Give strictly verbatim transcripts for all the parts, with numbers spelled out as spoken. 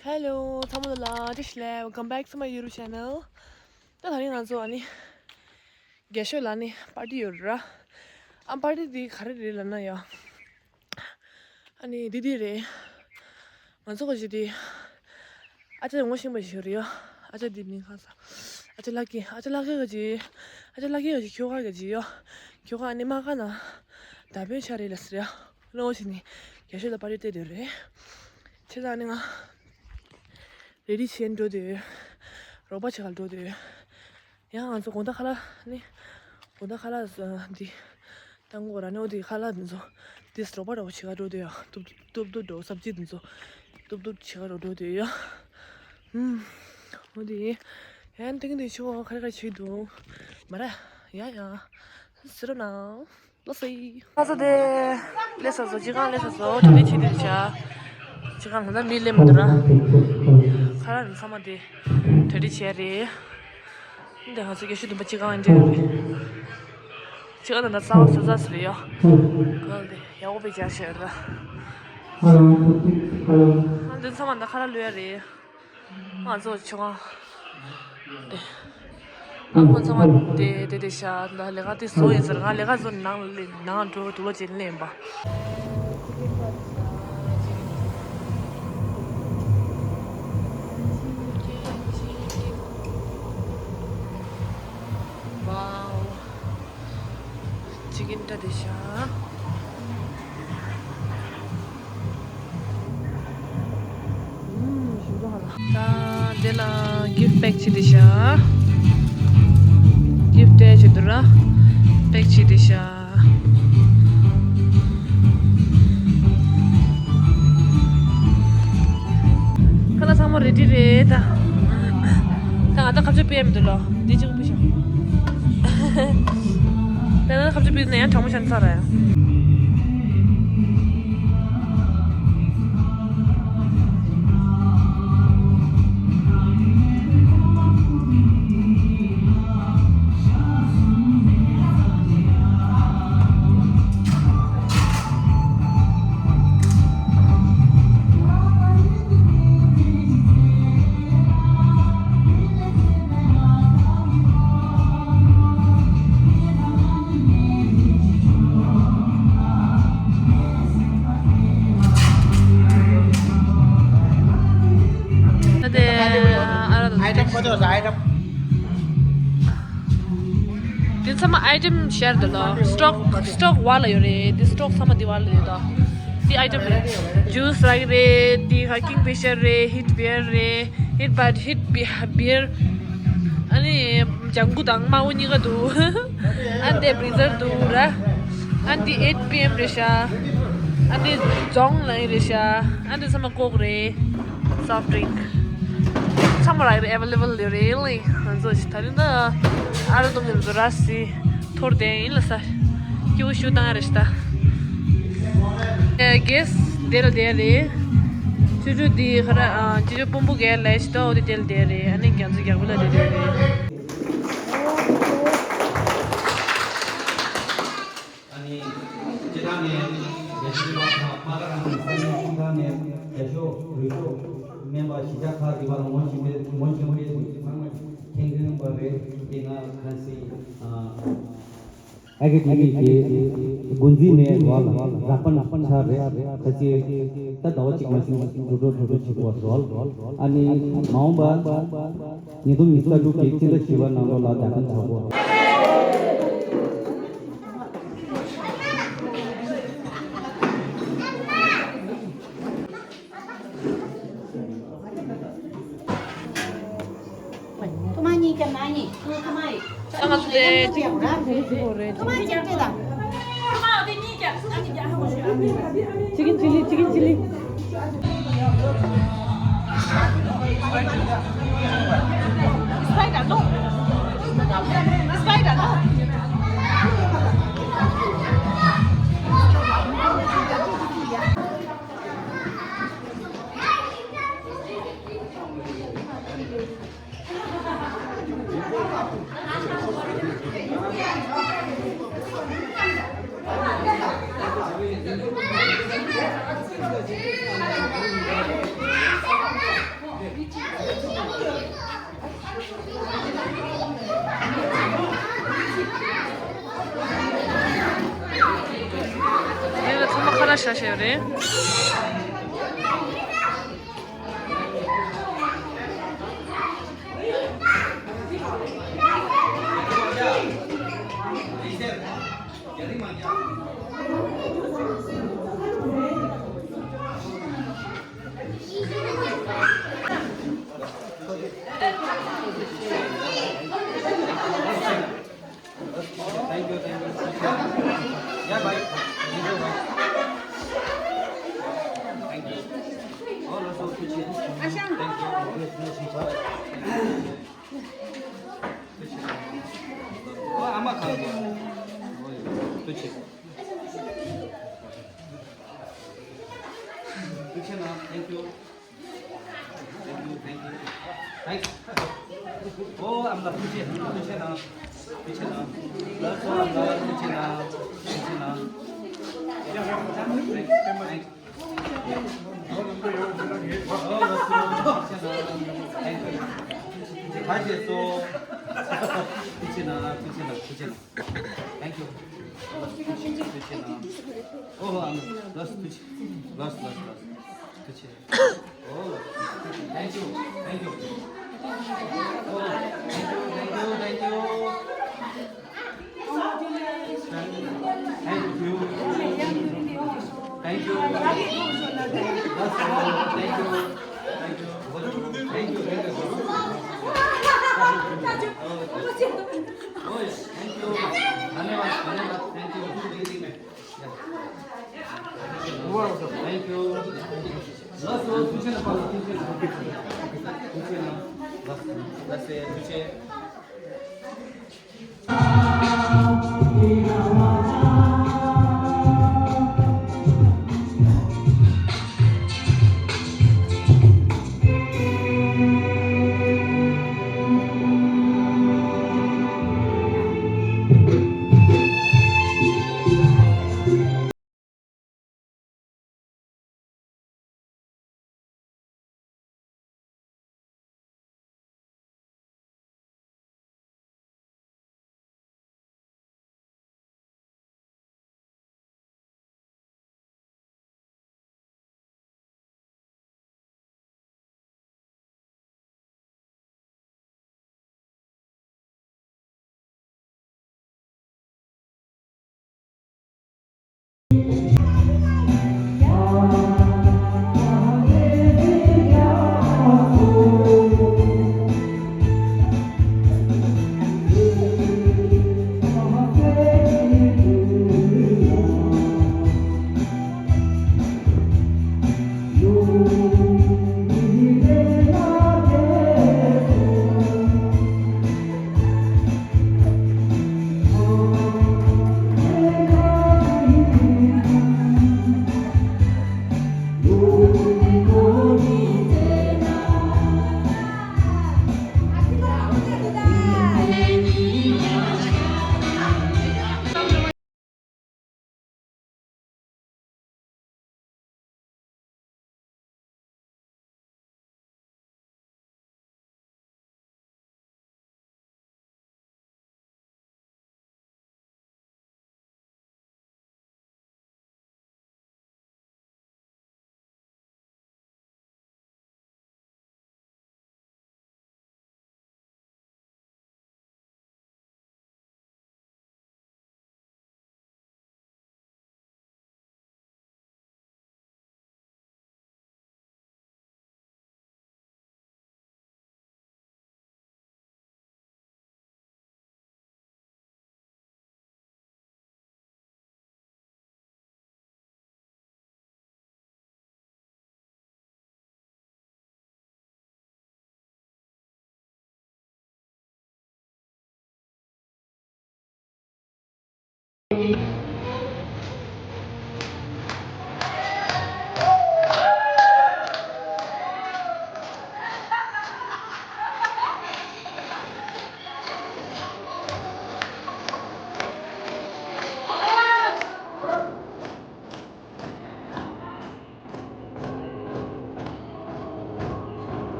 Hello, ཚང་མ་ལ་བཀྲ་ཤིས་བདེ་ལེགས། Welcome back to my YouTube channel. ད་དེ་རིང་ང་ཚོ་ཨ་ནི་རྒྱ་ཤོད་ལ་ནི་པར་ཊི་ཡོད་ར། ཨ་པར་ཊི་འདི་ག་རེ་རེད་ལབ་ན་ཡ། ཨ་ནི་འདི་འདི་རེད། ང་ཚོ་ག་ཅི་འདི། ཨ་ཅག་ངོ་ཤེས་པ་ཞིག་ཡོད་རེད་ཡ། ཨ་ཅག་འདི་མིང་ག་ས། ཨ་ཅག་ལྷ་སྐྱིད། ཨ་ཅག་ལྷ་སྐྱིད་ག་ཅི། ཨ་ཅག་ལྷ་སྐྱིད་ག་ཅི་ཁྱོ་ག་ག་ཅི་ཡ། ཁྱོ་ག་ཨ་ནི་མ་ག་ན། ད་བོད་ཆ་རེད་ལ་ཟེར་ཡ། ལོ་ཞིག་ནི་རྒྱ་ཤོད་ལ་པར་ཊི་སྤྲད་འདོད་རེད། བྱས་ཙང་ཨ་ནི་ང་རེ་ཌི་བྱས་འགྲོ་འདོད། རོགས་པ་བྱེད་ག་འགྲོ་འདོད། ཡང་ང་ཚོ་དགོང་དག་ཁ་ལག་ནི། དགོང་དག་ཁ་ལག་འདི། ཏང་གོ་ར་ནི་འོ་དེ་ཁ་ལག་འདི་ཚོ། དེ་སོགས་པ་རོགས་བྱེད་ག་འགྲོ་འདོད་ཡ། ཏུབ་ཏུབ་ཏུབ་འགྲོ་སབ་ཇི་འདི་ཚོ། ཏུབ་ཏུབ་བྱེད་ག་རོགས་འགྲོ་འདོད་ཡ། ཧུམ། འོ་དེ། ཡང་ཏིང་འདི་ཆོ་ཁ་ཁ་བྱེད་འདུག་མ་ར། ཡ་ཡ། ཟེར་རོ་ན། ལོ་སི། ཁ་ས་དེ། ལས་ས་སོ་ཅི་གང་ལས་ས་སོ་དྲི་ལི་ཆི་དེ་བྱ། ཅི་གང་ལ་མི་ལས་མི་འདུག་ར། ཁ་ར་ནི་ཚང་མ་དེ། དྲི་ལི་ཆི་རེད། འདི་ང་ཚོ་རྒྱ་ཤོད་བདུན་པ་ཅི་གང་འདྲ་རེད། ཅི་གང་ད་ན་ས་བ་ས་ས་ཟེར་ཡོ། གང་དེ་ཡག་པོ་པའི་རྒྱ་ཤོད་ར། ཨ་འདི་ཚང་མ་ད་ཁ་ར་ལུས་ཡ་རེད། ང་ཚོ་ཆུང་ང་། དེ། ང་ཁོང་ཚང་མ་དེ་དེ་དེ་ཤ་ད་ལས་ཀ་དེ་བཟོ་ཡིན་ཟེར། ང་ལས་ཀ་བཟོ་ནང་ལ་ནང་འགྲོ་དུ་ལོ་བྱེད་ལེན་པ། Wow. Chicken ད་དེ་ཤ། ད་དེ་ལ་gift pack བྱེད་དེ་ཤ། gift དེ་བྱེད་དུ་ར། pack བྱེད་དེ་ཤ། ཁ་ལག་ཚང་མ་རེ་ཌི་རེད་ད། ད་ང་ད་ཁ་ཆུ་པེ་མི་འདུག་ལོ། འདི་ཅིག་པུ་ཤོག་ད་ང་ཁ་ཆུ་པེ་ན་ཡང་གྲང་མོ་ཤ་ཚ་ར་ཡ། ད་དེ་ཨ་ར་དང་ཨའི་ཊམ་ཁོ་ཚོ་ཨའི་ཊམ། དེ་ཚང་མ་ཨའི་ཊམ་ཤར་འདུག་ལོ། སི་ཊོག་སི་ཊོག་བར་ལ་ཡོད་རེད། དེ་སི་ཊོག་ཚང་མ་དེ་བར་ལ་ཡོད་དོ། དེ་ཨའི་ཊམ་རེད། ཇུས་རག་གི་རེད། དེ་ཧ་ཀིང་ཕི་ཤར་རེད། ཧིཊ་བི་ཡར་རེད། ཧིཊ་བཱ་ཧིཊ་བི་བི་ཡར། ཨ་ནི་ལྗང་གུ་དང་དམར་པོ་གཉིས་ཀ་འདུག་ཨ་ནི་དེ་བི་རི་ཛར་འདུག་ར། ཨ་ནི་དེ་ཨེཊ་པི་ཨེམ་རེད་ཤག་ཨ་ནི་དེ་རྫོང་ལ་ཡིན་རེད་ཤག་ཨ་ནི་དེ་ཚང་མ་ཀོག་རེད། སོཕ་ཊི་ཌིང་ཚང་མ་རག་རེད། ཨེ་ཝེ་ལེ་བལ་ཡོད་རེད། ལེ་ང་ཚོ་ད་རིང་ད་ཨ་ར་གཏོང་གི་ཚོ་ར་སི་ཐོར་དེ་ཡིན་ལ་ས་སྐྱིད་པོ་ཞུ་བཏང་ཡ་རེད་ཤག་ད་གེ་སི་དེ་ལ་དེ་རེད། ཅུ་ཅུ་དེ་ཁ་ར་ཨ་ཅུ་ཅུ་དཔོན་པོ་གེ་ལ་ཤི་ད་འོ་དེ་དེ་ལ་དེ་རེད། ཨ་ནི་རྒྱ་མཚོ་རྒྱག་པ་ལ་དེ་དེ་རེད། ཨ་ནི་སྤྱིར་བཏང་ནས་རྒྱ་ཤོད་པ་དང་མ་ག་རང་གི་ས་གནས་སྤྱིར་བཏང་ནས་རྒྱ་ཤོད་རུས་སྦལ་སྨན་པ་གཞིས་ཆགས་ཁག་གི་བར་ངོ་ཤེས་པའི་ངོ་ཤེས་པའི་ཚང་མ་མཁྱེན་མཁན་པ་རེད། དེ་ང་གང་སྲིད་ཨ་ཀ་ཌེ་མི་གི་འགོ་འཛིན་ནས་རོལ་རག་པ་ན་ཆ་རེད། ཁ་ཅིག་ད་ཟླ་བ་གཅིག་མ་ཞིག་འགྲོ་འགྲོ་འགྲོ་འགྲོ་བྱེད་དགོས་རོལ། ཨ་ནི་མ་འོངས་པ་ཉིས་སྟོང་ཉི་ཤུ་རྩ་དྲུག་གི་སྤྱི་ཟླ་བཞི་པ་ནང་ལོགས་ལ་ཟླ་གམ་བྱ་དགོས། ཐུ་མ་གཉིས་ཀྱང་མ་གཉིས། ཐུ་མ་ཡིས། ཨ་ང་ཚོ་དེ་ཅི་ཅི་ཅི་ཅི་རེད། ཐུ་མ་རྒྱག་སྤྲད་དང་། ཐུ་མ་དེ་གཉིས་ཀྱང་ཨ་ནི་རྒྱག་ཧ་གོ་ཤོད། ཅི་ཀིན་ཅི་ལི་ཅི་ཀིན་ཅི་ལི། Spider, no. Spider, no. ཞེས་རེད། Thank you, thank you. Yeah, bye. Thank you, bye. Thank you. Oh, that's so good. Thank you. Oh, I'm a good. Thank you. Thank you, thank you. Thanks. Oh, I'm the teacher, teacher now. Teacher now. That's all, I'm the teacher now. Teacher now. Thanks. Oh, that's all. Teacher now. Thank you. Hi, teacher. So, teacher now, teacher now, teacher now. Thank you. Teacher now. Oh, I'm the last teacher. Last, last, last. Teacher. Oh, thank you. Thank you. Oh, thank you, thank you, thank you. Thank you. Thank you. That's all. Thank you. Thank you. Thank you. Thank you. Oh, yes. Thank you. धन्यवाद, धन्यवाद। Thank you. Thank you. Thank you.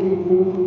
དེ་འདུག་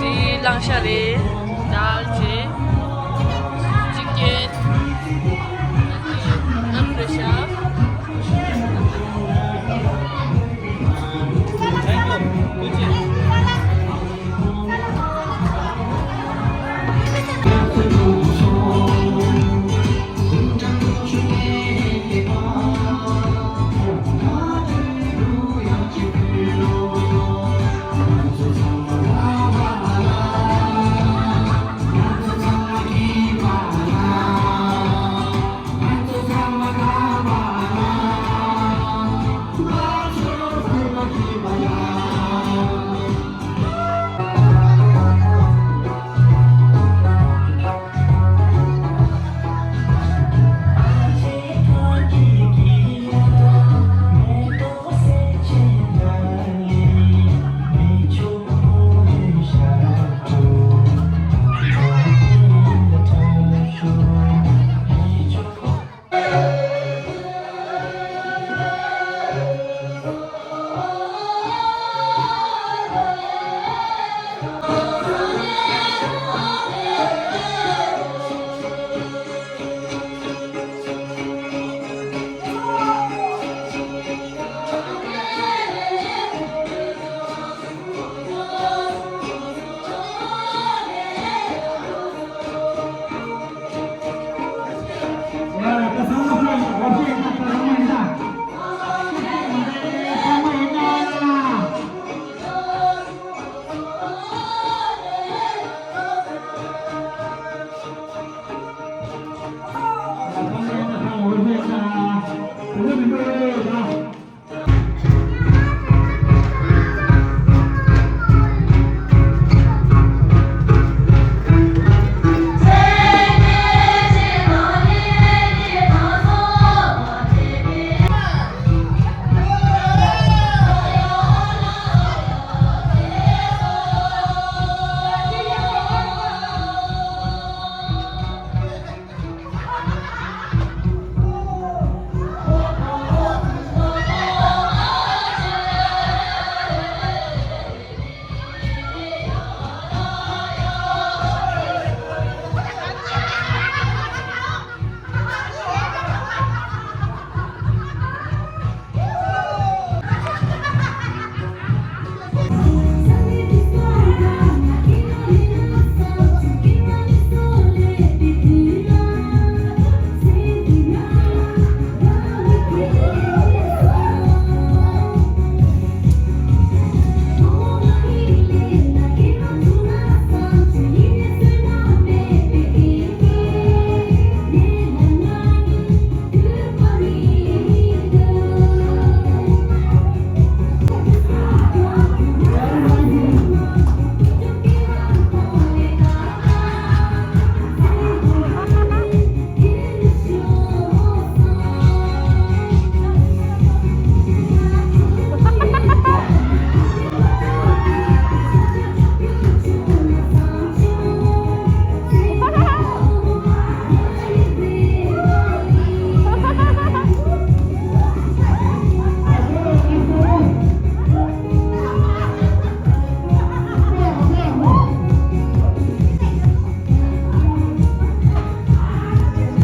དེ་བླང་བྱ་རེད། ད་ཅེ།